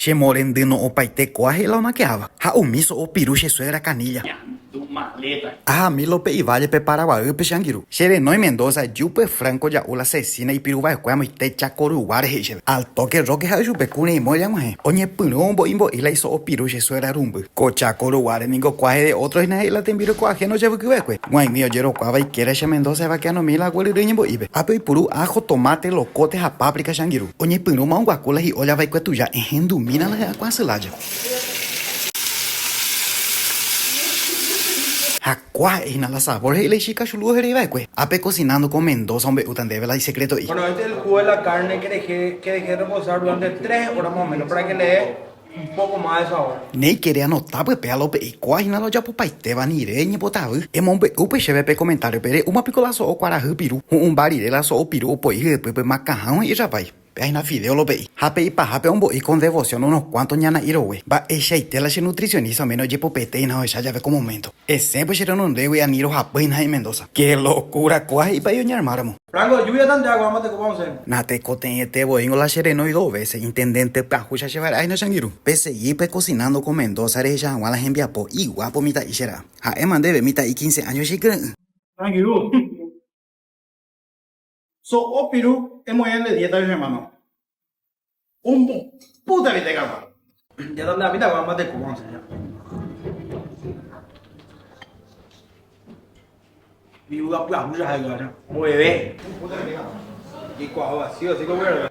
Che morendyno'õpaite kóa he'i la omakeáva. Ha umi so'o piru che suegra Canilla. Ñandu maleta. Ahami López Ivalle-pe Paraguaýpe che angirũ. Che renói Mendoza, Jupe Franco ja'u la cecina ipiru va'ekue amoite Chaco ruguáre he'i chéve. Al toque Roque ha'e chupe ku reimói rag̃uahẽ. Oñepyrũ ombo'imbo'i la iso'o piru che suegra rumby. Ko Chaco ruguáre ningo kuahe de otro hína he'i la tembireko ajeno ojevyky va'ekue. G̃uaig̃ui ojerokuáva ikére che Mendoza evakeanomi la gueryry ñembo'ípe. Ápe oipuru ajo, tomate, locote ha páprika che angirũ. Oñepyrũma onguaku la hi'ólla va'ekue tuja ehendumína la hy'akua asy lája. Ha kua ha'e hína la sabor he'i la ichika chulu oherei va'ekue. Ápe cocinando con Mendoza ombe'úta ndéve la isecreto'i. Bueno, este es el jugo de la carne que dejé, que dejé reposar durante 3 horas más o menos para que le dé un poco más de sabor. Néike reanota pype alope'i kóa hína la ojapopaitéva ni re ñembotavy. Emombe'úpe chéve pe comentario-pe re'úma piko la so'o kuarahy piru. Hu'ũmba rire la so'o piru opoi hyepýpe makãhágui irrapái. Pe aína fideo lope'i. Ha pe ipahápe ombo'i con devoción unos cuantos ñana'i rogue. Mba'eichaite la che nutricionista oméne ojepopetéina ohecha jave ko momento. Esẽpy che renondégui ani rohapýina he'i Mendoza. Qué locura kóa he'ipa oñearmáramo. Franco, lluvia tanteáko ha matekópa osẽ. Natekotevẽte voíngo la che renói dos veces, intendente pyahúicha che va'erã hína che angirũ. Pesegi pe cocinando con Mendoza rehecha hag̃ua la hembiapo, iguápo mitã'i che ra'a. Ha'éma ndéve mitã'i quince años che ikyre'ỹ. Angirũ. So'o piru emoĩ nde dieta che hermano. Ombopúta vite kagua. Ya donde habita guamba te cubo señor. Viuda pyahu ya haiga. Mo bebé. Jaikuaa vacío, así que bueno.